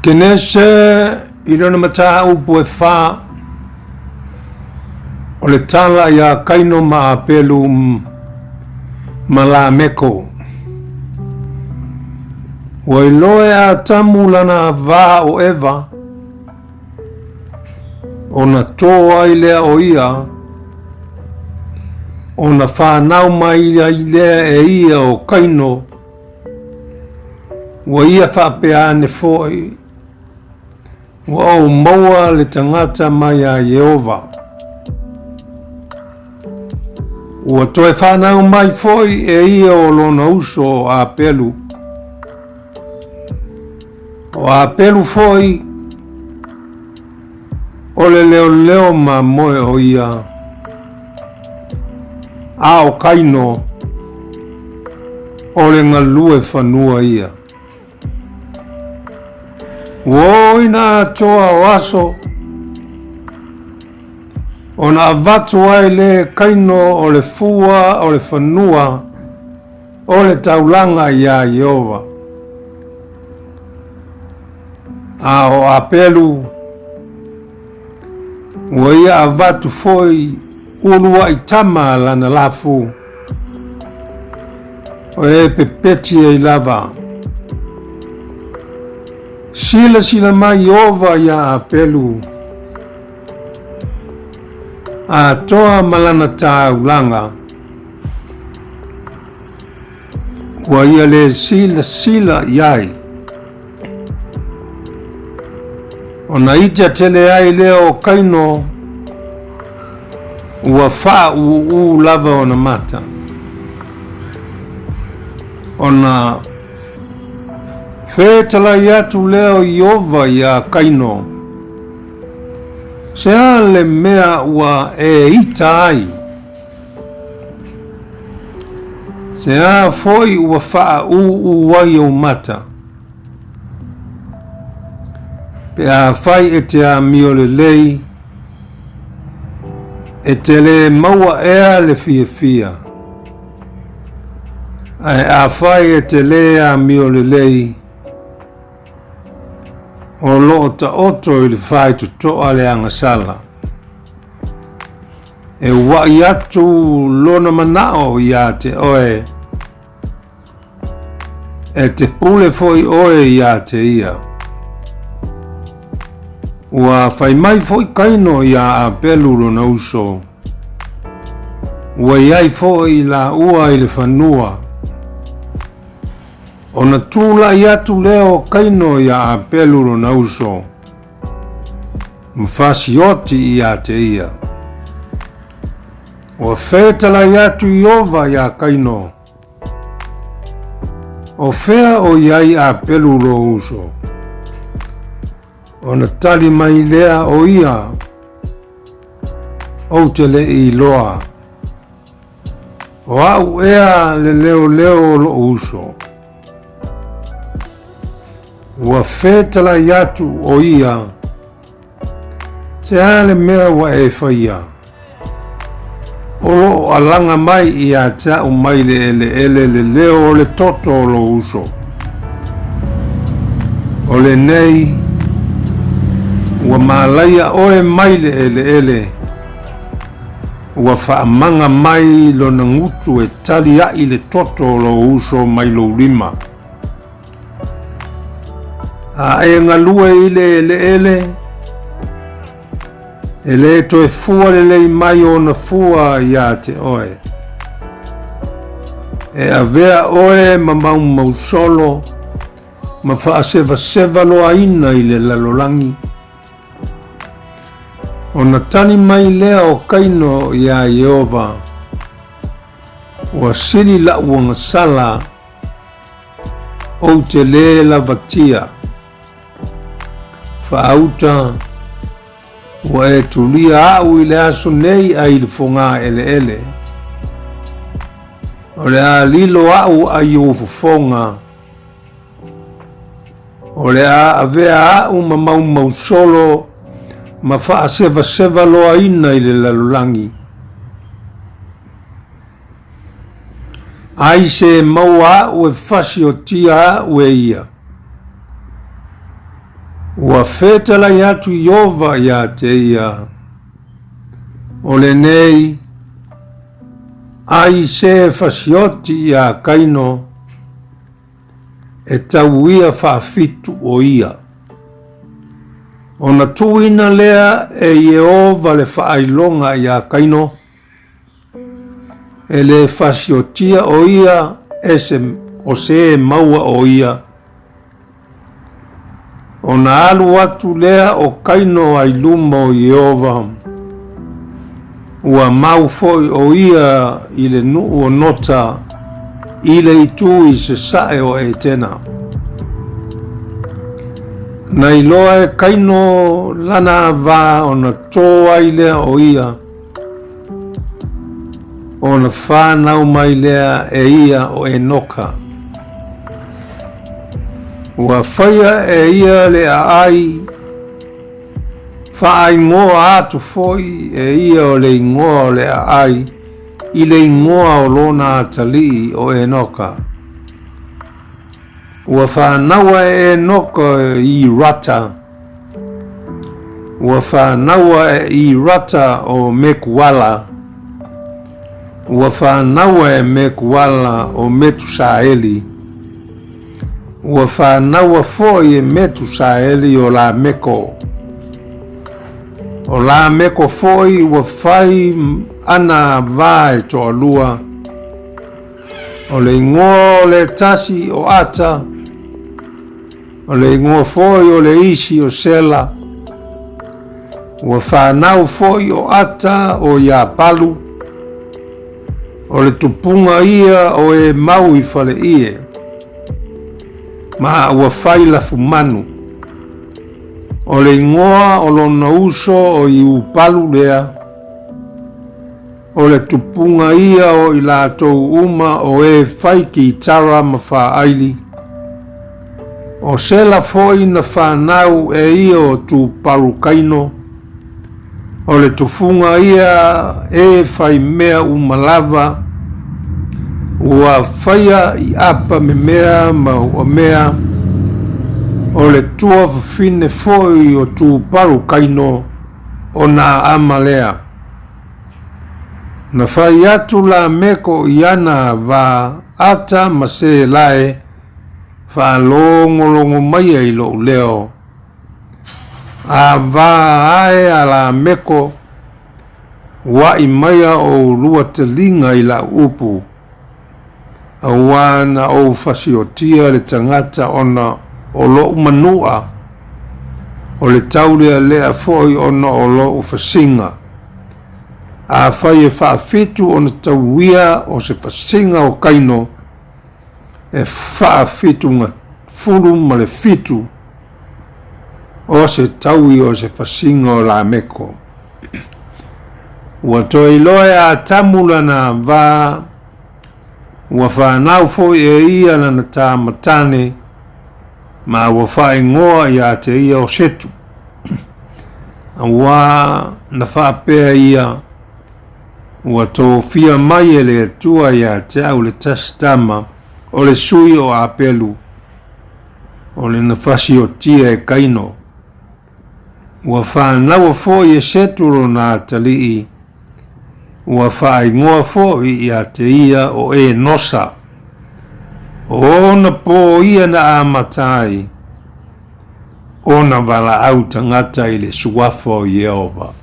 Kenese i lona mataupu e fa o le tala iā Kaino ma Apelu ma Lameko. Ua iloa e Atamu lana va o Eva, ona tō ai lea o ia, ona whānau mai ai lea e ia o Kaino, Ua ia faapea ane foi, Ua ou maua le tagata mai a Ieova. Ua toe whanau mai foi e ia o lona uso o Apelu. O Apelu foi, o le leoleo mamoe o ia, a o Kaino, o le galue fanua ia. Ua oo ina atoa o aso, ona avatu ai le Kaino o le fua o le fanua o le taulaga iā Ieova. A o Apelu, ua ia avatu foi uluai tama lana lafu, o e pepeti ai lava. Silasila mai Ieova iā Apelu, atoa ma lana taulaga. Ua ia le silasila i ai. Ona ita tele ai lea o Kaino, ua faauuū lava ona mata. Ona fetalai atu lea o Ieova iā Kaino, Se a le mea ua e ita ai? Se a foi ua faaūū ai ou mata? Pe afai e te amio lelei, e te lē maua ea le fiafia. Ae afai e te lē amio lelei, o lo o taoto i le faitotoa le agasala. E uaʻi atu lona manaʻo iā te ʻoe, e te pule foi ʻoe iā te ia. Ua fai mai foi Kaino iā Apelu lona uso, ua i ai foi lāua i le fanua. Ona tulaʻi atu lea o Kaino iā Apelu lona uso, ma fasioti iā te ia. Ua fetalai atu Ieova iā Kaino, O fea o i ai Apelu lou uso? Ona tali mai lea o ia, Ou te le i iloa. O aʻu ea le leoleo o loʻu uso. Ua fetalai atu o ia, Se a le mea ua e faia? O loo alaga mai ia te au mai le eleele le leo o le toto o lou uso. O lenei, ua malaia oe mai le eleele, ua faamaga mai lona gutu e taliaʻi le toto o lou uso mai lou lima. A e galue i le eleele, e lē toe fua lelei mai ona fua iā te oe. E avea oe ma maumausolo ma faasevaseva loaina i le lalolagi. Ona tali mai lea o Kaino iā Ieova, Ua sili laʻu agasala, ou te lē lavatia. Faauta, ua e tulia aʻu i le aso nei a i le fogā eleele. O le a lilo aʻu ai ou fofoga, o le a avea aʻu ma maumausolo ma faasevaseva loaina i le lalolagi. Ai se maua aʻu e fasiotia aʻu e ia. Ua fetalai atu Ieova ia te ia, O lenei, ai se fasioti iā Kaino, e tauia faafitu o ia. Ona tuuina lea e Ieova le faailoga iā Kaino, E le fasiotia o ia e se o se maua o ia. Ona alu atu lea o Kaino ai luma o Ieova, ua mau foi o ia i le nuu o Nota i le itu i sasae o Etena. Na iloa e Kaino lana ava ona tō ai lea o ia, Ona whānau mai lea e ia o Enoka. Ua whaia e ia le aai, whaaingoa atu foi e ia o le ingoa o le aai i le ingoa o lona atalii o Enoka. Ua whānaua e Enoka i Rata, Ua whānaua e Irata o Mekuala. Ua whānaua e Mekuala o Metusaeli. Ua whānaua foi e Metusaeli o Lameko. O Lameko foi ua whai ana ava e toalua. O le ingoa o le tasi o Ata, O le igoa foi o le isi o Sela, ua fanau foi o Ata o Iapalu, o le tupuga ia o e mau i faleie, ma ua fai lafumanu. O le igoa o lona uso o Iupalu lea, O le tupuga ia o i latou uma o e fai kitara ma faaili. O Sela foi na fanau e ia o Tuparukaino, o le tufuga ia e fai mea uma lava, ua faia i apa memea ma ua mea, o le tuafafine foi o Tuparukaino o Naama lea. Na fai atu Lameko i ana va ata ma Selae, Faalogologo maia i lou leo. A va ae a Lameko, Uaʻi maia oulua taliga i lau upu, Auā na ou fasiotia le tagata ona o loʻu manuʻa, o le taulealea foi ona o loʻu fasiga. Afai e faafitu ona tauia o se fasiga o Kaino, e faafitugafulu ma le fitu o se taui o se fasiga o Lameko. Ua toe iloa e Atamu lana va, ua fanau foi e ia lana tama tane, ma ua faaigoa ia te ia o Setu. Auā na faapea ia, Ua tofia mai e le Atua ia te au le tasi tama o le sui o Apelu, o le na fasiotia e Kaino. Ua fānaua foi e Setu lona atalii, ua faaigoa foi ia te ia o Enosa. O ona pō ia na amata ai ona valaau tagata i le suafa o Ieova.